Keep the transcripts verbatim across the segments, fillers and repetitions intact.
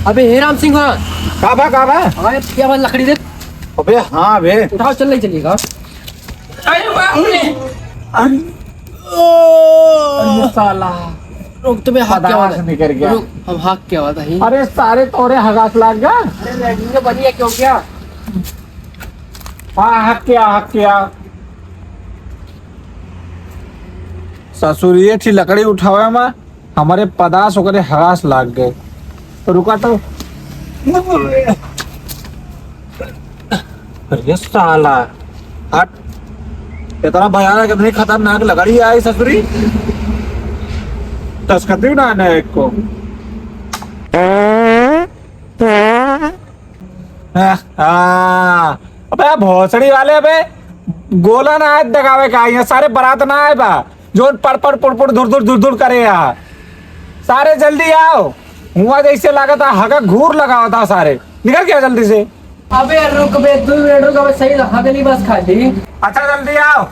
अबे हे राम सिंह, हाँ। का बा, का बा? अबे, क्या बा, लकड़ी दे। अबे, हाँ बे। उठाओ, चल, नहीं चलिएगा। अरे बाप रे। अरे। अरे साला। रुक, तुम्हें हाथ क्या पदार्थ हुआ था? निकल गया। रुक, हम हाथ क्या हुआ था, ही? अरे सारे तोरे हगास लाग गया। अरे, लैट्रिन में बनी है, क्यों क्या? हाँ, हक क्या, हक क्या? ससुर, ये थी लकड़ी उठावे मा, हमरे पदास ओकरे हगास लाग गए। तो रुका तो। अरे साला, हट। इतना भयानक, इतनी खतरनाक लकड़ी आई ससुरी। दस का दिन आना है एक को। हाँ, हाँ। अबे भोसड़ी वाले, अबे गोला ना आए दगावे का, यहाँ सारे बारात ना आए बा, जोन पड़ पड़ पुड़ पुड़ धुर धुर धुर धुर करे यहाँ। सारे जल्दी आओ, हुआ जैसे लागत है हगा घूर लगावा था सारे, निकल गया जल्दी से। अबे रुक बे, दो मिनट रुक, अबे सही हवेली बस खाली। अच्छा जल्दी आओ।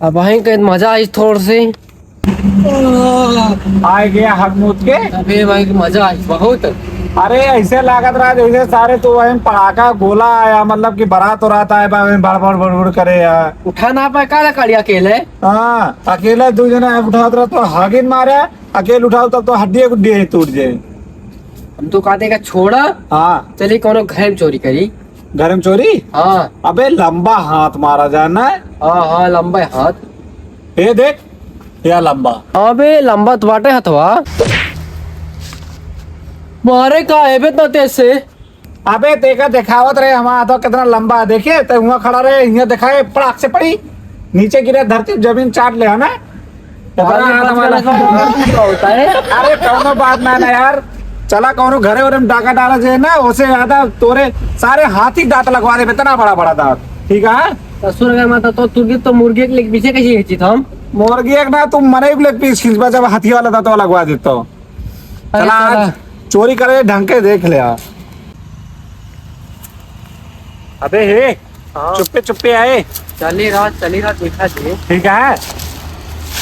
अब भाई के मजा आई थोड़ से। आए गया हकमूत के। अबे भाई के मजा आई बहुत। अरे ऐसे लागत रहा जैसे सारे तो वही पड़ाका गोला आया, मतलब कि बारात उरात आए बा, वही बड़ बड़ बड़ बड़ करे यार। उठा ना पाए का लकड़िया अकेले? हाँ, अकेले दो जना उठावत रहा तो हागिन मारे, अकेले उठाओ तब तो हड्डी गुड्डी ही टूट जाए। हम तो कहते का छोड़ा। हाँ। चलिए कोनो घर में चोरी करी। घर में चोरी? हाँ। अबे लंबा हाथ मारा जाना है। हाँ, हाँ, लंबा हाथ। ये देख, या लंबा। अबे लंबा तो बाटे हथवा। मारे का है बे इतना तेज से? अबे तेका दिखावत रहे हमारा हाथवा कितना लंबा है। देखिए, तो हुआ खड़ा रहे, यहाँ दिखाए, पड़ाक से पड़ी, नीचे गिरे, धरती जमीन चाट ले, है ना? इतना अरे, हाथ बच वाला गया तो का होता है? अरे, कौनो बात ना, ना यार, चला कौनो घरे वरे में डाका डाला जाए ना, उसे ज्यादा तोरे सारे हाथी दांत लगवा दे, इतना बड़ा बड़ा दांत, ठीक है? ससुर अगर माता तो तुर्गी तो मुर्गी के लेग पीछे कैसे खींची था हम? मुर्गी एक ना, तुम मने भी लेग पीस खींचबा जब हाथी वाला दांत लगवा देता हो। अरे चला, चला। आज चोरी करे ढंग के देख ले यार। अबे हे, हाँ। चुप्पे चुप्पे आए। चली रहा, चली रहा, देखा जी। ठीक है।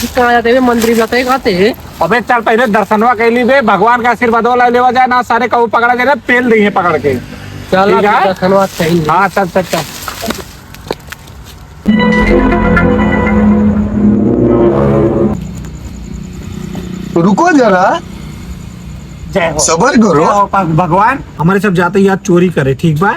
कहाँ जाते हैं मंदिर जाते हैं, कहते हैं। अबे चल पहले दर्शनवा कर ली बे, भगवान का आशीर्वाद वाला लेवा जाए ना, सारे कहू पकड़ा जाए ना, पेल देंगे पकड़ के। चल ठीक है? दर्शनवा कहीं। हाँ चल चल चल। रुको जरा, जय हो। सबर करो। जय हो भग-, भगवान, हमरे सब जाते यार चोरी करे, ठीक बा?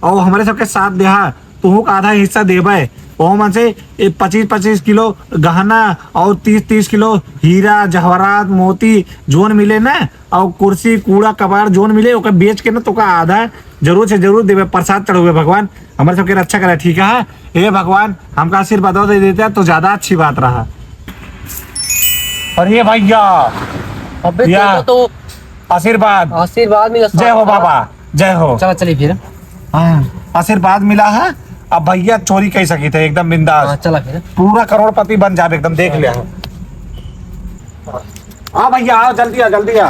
और हमरे सबके साथ देहा, तुहू का आधा हिस्सा देबे। ओह मन से ए पच्चीस पच्चीस किलो गहना और तीस तीस किलो हीरा, जवाहरात, मोती जोन मिले ना, और कुर्सी, कूड़ा, कबाड़ जोन मिले, ओकर बेच के ना तोका आधा जरूर से जरूर देबे। प्रसाद चढ़ौबे भगवान, हमरे सबके रक्षा करे, ठीक है? हे भगवान, हमका आशीर्वाद दे देते तो ज्यादा अच्छी बात रहा। और ये भैया, अबे या। तेरे को तो आशीर्वाद। आशीर्वाद मिला, जय हो बाबा, जय हो। चला चली फिर। हाँ, आशीर्वाद मिला है। अब भैया चोरी कर सकी थे एकदम बिंदास। हाँ, चला फिर। पूरा करोड़पति बन जाबे एकदम, देख लिया। हाँ भैया, आओ, जल्दी आ, जल्दी आ।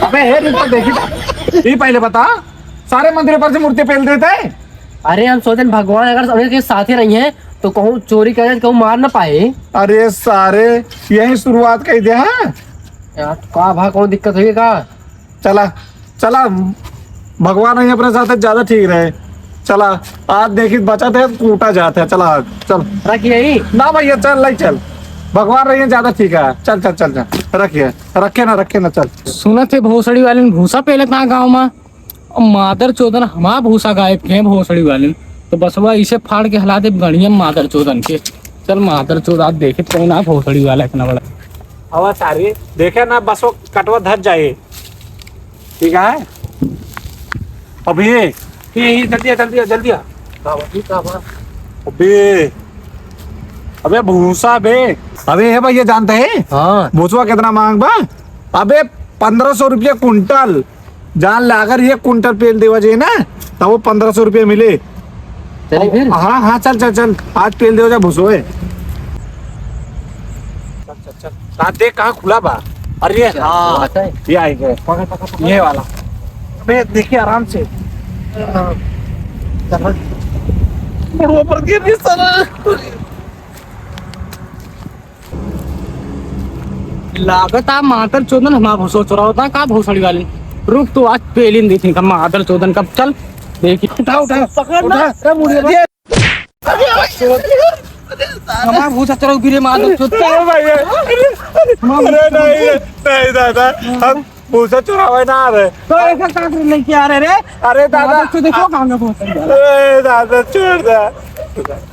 अबे हे, रुको, देखी, ये पहले बता, सारे मंदिरों पर से मूर्ति पेल देते हैं। अरे, हम सोचन भगवान अगर सबके साथे रही हैं, तो कहूँ चोरी करे, कहूँ मार ना पाए। अरे सारे, यही शुरुआत कर दे, हाँ? यार, का भा, कौन दिक्कत हुई का? चला, चला, भगवान ही अपने साथ ज्यादा ठीक रहे। चला, आज देखी बचत है, कूटा जात है। चला, चल। रखिए ही। ना भैया, चल, लाई चल। भगवान रहिए ज्यादा ठीक है। चल, चल, चल, चल। रखिए, रखे ना, रखे ना, चल। सुनत है भोसड़ी वाले ने भूसा पेलत ना गाँव में। मादर चोदन हमार भूसा गायब के हैं भोसड़ी वाले ने। तो बसवा इसे फाड़ के हला दे गणियन मादर चोदन के। चल मादर चोद, आज देखे कौन आ भोसड़ी वाला इतना बड़ा। हवा सारी देखे ना, बस वो कटवा धर जाए। ठीक है, अभी ये, ये, ये, जल्दी आ, जल्दी आ, जल्दी आ। का बा, का बा? अबे, अबे भूसा बे। अबे हे भैया, जानते हैं? हाँ। भूसवा कितना मांग बा? अबे पन्द्रह सौ रुपया कुंटल। जान ले, अगर ये कुंटल पेल देवा जाए ना, तो वो पन्द्रह सौ रुपया मिले। चली फिर? हाँ, हाँ, चल, चल, चल, आज पेल देवा जाए भूसवे। चल, चल, चल। हाँ, देख कहाँ खुला बा। अरे, अच्छा, हाँ, वो आता है? ये आई गए। पकड़, पकड़, पकड़। ये वाला। अबे, देखिए आराम से। हाँ। चल। वो ऊपर गिर गई साला। लागत आ मादर चोदन हमार भूसा चोरावत आ का भोसड़ी वाले। रुक तो आज पेलिन देखी का मादर चोदन कब चल देखी। उठा, उठा, पकड़ ना। उठा। अरे मुड़िया। हमार भूसा चोराव गिरे मादर चोदन। अरे भाई, अरे, हमार अरे भूसा नहीं, चोराव। नहीं दादा, हम भूसा चोरावे ना आ रहे। तो ऐसा का करे लेके आ रहे रे? अरे दादा। मादर चोद देखो कहाँ में भूसा चोराव। अरे दादा, छोड़ दे।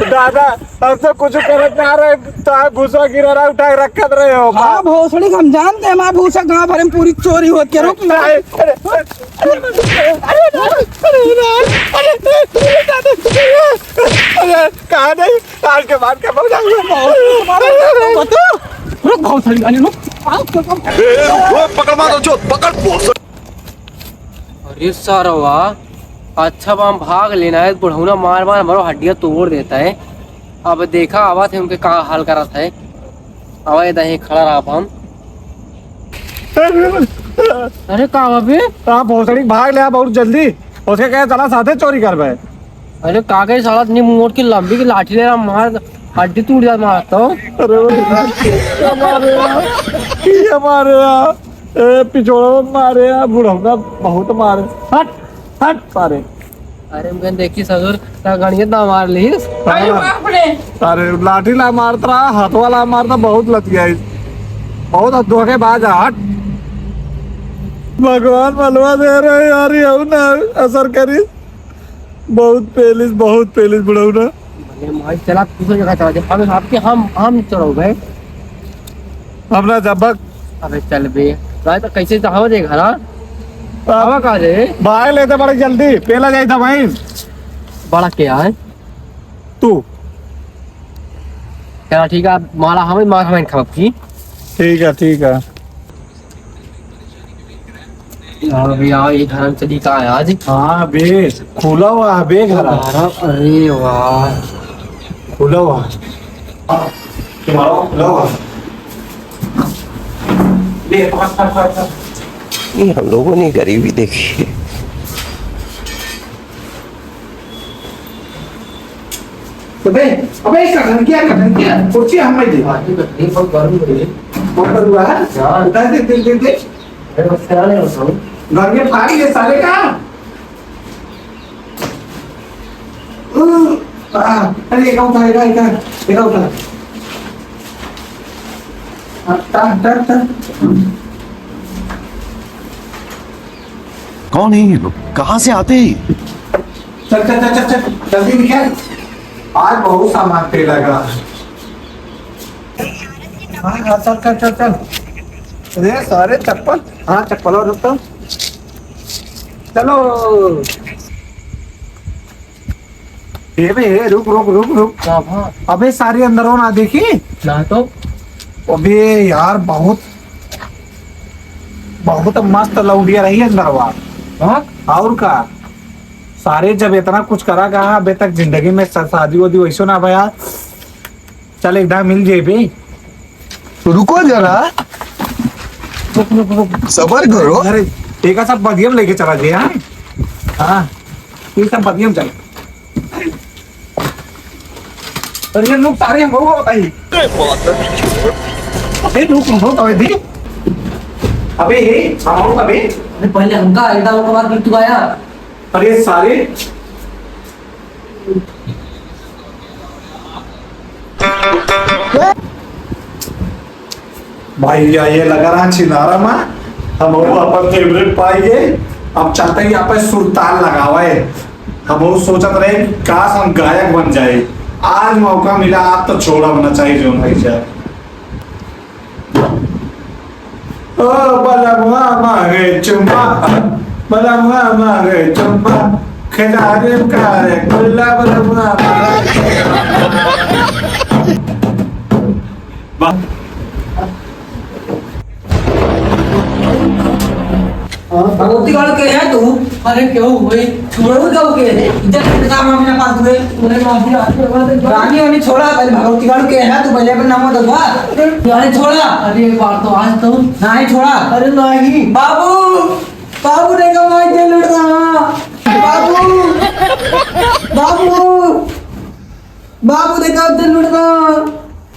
दादा, हम तो कुछ करत ना रहे, तो आप भूसा गिरा रहा, उठा के रखत रहे हो। हाँ, भोसड़ी हम जानते हैं, हमार भूसा गाँव भर में पूरी चोरी होती है। रुक ना। अरे, अरे, अरे, अरे, कहाँ नहीं? आज के बाद के बहुत रुक, बहुत सारी गाली, रुक। ए, रुक, रुक, पकड़ मार दो, जो, पकड़, बहुत सारी। अरे सारवा, अच्छा बा हम भाग लेना है, बुढ़ौना मार मार हमारो हड्डियाँ तोड़ देता है। अब देखा आवत है उनके का हाल करत है। आवा, ये दही खड़ा रहा अपन। अरे का बा बे? हाँ, भोसड़ी भाग ले बहुत जल्दी। उसके कहे चला साथे चोरी करबे। अरे का कही साला इतनी मोट की लंबी की लाठी ले रहा, मार हड्डी टूट जात मारता हूँ। अरे वो ये मारे यार, ये मारे यार, ए पिछोड़ा मारे यार, बुढ़ौना बहुत मारे। हट, हट सारे। अरे, हम कहन देखी ससुर, ता गणिये ना मार लीस। अरे बाप रे। अरे, लाठी ला मारत रहा, हाथ वाला मारता, बहुत लतियाई। बहुत धोखेबाज है, हट। भगवान मलवा दे रहे यार, ये ना असर करी। बहुत पेलिस, बहुत पेलिस बुढ़ौना। अरे माई, चला, तू सो जगह चला जा। हम आपके, हम, हम चलो भाई। अपना जबक। अबे चल बे। भाई, तो कैसे तो हवा दे घर, हाँ? अब आवा का रे? भाई, लेते बड़े जल्दी, पेला जाई था भाई। बड़ा क्या है? तू। चला, ठीक है, मारा हमें, मार हमें खप की। ठीक है, ठीक है। यार, अभी यार, ये घर में चली का है आज? हाँ बे, खुला हुआ है बे घर। घर, अरे वाह। खुला हुआ है। तुम्हारा खुला हुआ है। ले, पकड़, पकड़, पकड़, पकड़। ये हम लोगों ने गरीबी देखी है। अबे, अबे, इसका धमकिया, का धमकिया, कुर्सी हम में दे। आज तो तकलीफ और गर्मी हो रही है। बहुत बदबू है। यार। उठा दे, दे, दे, दे। अरे, बस करा नहीं होता हूँ। घर में फाड़ ये साले का। आ, अरे, एक उठा, एक उठा, एक उठा। हाँ, टा, टा, टा। कौन है ये लोग? कहाँ से आते हैं? चल, चल, चल, चल, चल, जल्दी निकल। आज बहुत सामान पे लगा। हाँ, हाँ, चल, चल, चल, चल। अरे, सारे चप्पल। हाँ, चप्पल और जूता। चलो। ए बे, ए, रुक, रुक, रुक, रुक। का भा? अबे, सारे अंदरवा ना देखी? ना तो। अबे यार, बहुत, बहुत मस्त लौंडिया रही अंदरवा। हाँ? और का? सारे जब इतना कुछ करा गा, अबे तक जिंदगी में सा-, शादी वादी वैसो ना भया। चल, एक दाम मिल जेबे। रुको जरा। रुक, रुक, रुक। सबर करो। अरे, एक सब बदियम लेके चला जे, हाँ? हाँ, ये सब बदियम चल। अरे, ये लोग सारे हम लोग बताइए। अरे, रुक, रुक, अबे, दे। अबे, ये, हम लोग अबे। अरे, पहले हमका आइडिया होगा, बाद में तू आया। अरे, सारे। भैया, ये लगा रहा छिनारा मा, हम वो अपन फेवरेट पाई गए। अब चलते ही यहाँ पे सुरताल लगावा है। हम वो सोचत रहे कि काश हम गायक बन जाए, आज मौका मिला, आप तो छोड़ा होना चाहिए जो भाई साहब। ओ बलमुआ मांगे चुम्मा, बलमुआ मांगे चुम्मा, खिलाड़ी का रे गुल्ला बलमुआ मांगे। वाह। भगवती गढ़ के है तू? अरे क्यों भाई? छोड़ो क्यों के? इज्जत के काम हम ना पास हुए। अरे माफी, आशीर्वाद दे। रानी वानी छोड़ा, पहले भगवती गढ़ के है तू, पहले अपन नाम दबा। अरे छोड़ा। अरे एक बार तो आज तो। नहीं छोड़ा। अरे नहीं। बाबू, बाबू देखो माई के लुटना। बाबू, बाबू, बाबू देखो दिल लुटना।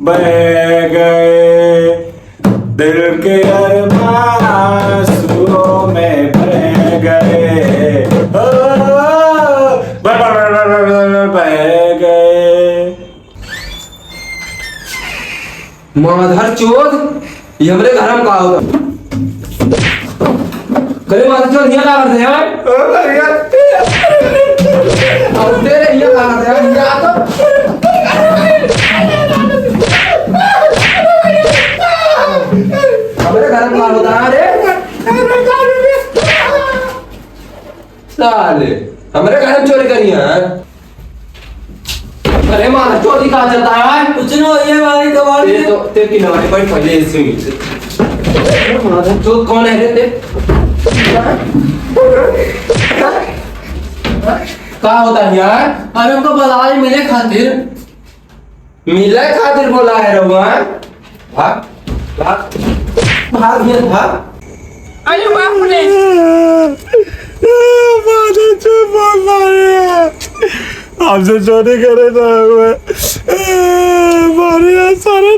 बह गए, दिल के अरमां आंसुओं में बह गए। ओ, बह, बह, बह गए। माधर चोद, ये हमरे घर में का होता? करे माधर चोद, हियाँ का करते हैं, हाँ? अरे यार, अब तेरे हियाँ का करते हैं, हियाँ तो। हमरे घर में का होता है रे? साले, हमरे घर में चोरी करी है? अरे माधर चोद, ई का चलता है? कुछ ना, ये भाई, कबाड़ ते ये। तो, ते की नवारी बड़ी पहले इसी में से। माधर चोद कौन है रे ते? का होता है यार? अरे, हमको बलाय मिले खातिर। मिले खातिर बोला है रहुआ? भाग, भाग, भाग, भाग। अरे बाप रे। माधर चोद बोल रहे हैं। हमसे चोरी करे ना हुए। मारे सारे।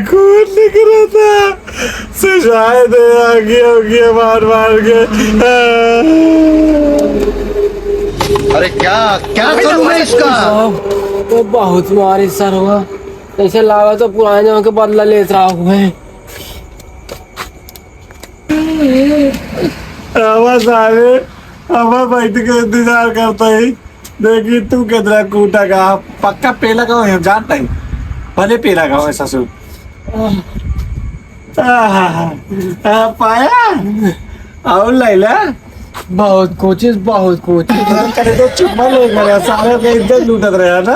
खून निकला था। सुझाए दे आगे, आगे मार, मार के। अरे क्या, क्या करूँ मैं इसका? तो बहुत मारी सरवा। ऐसे लावा तो पुराने जमाने के बदला लेत रहा हूँ मैं। आवा सारे, आवा बैठ के इंतजार करता ही। देखी तू कितना कूटा का, पक्का पेला का हो, जानता ही। भले पेला का हो ससुर। आहा, आ, पाया? और लैला? बहुत कोशिश, बहुत कोशिश। करे तो चुम्मा ले करे, सारे के इज्जत लूटत रहे ना।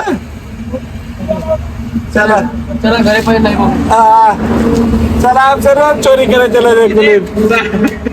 चला। चला, घरे पे नहीं बोल। आ, चला, आप चलो, चोरी करे चला जाए, पुलिस।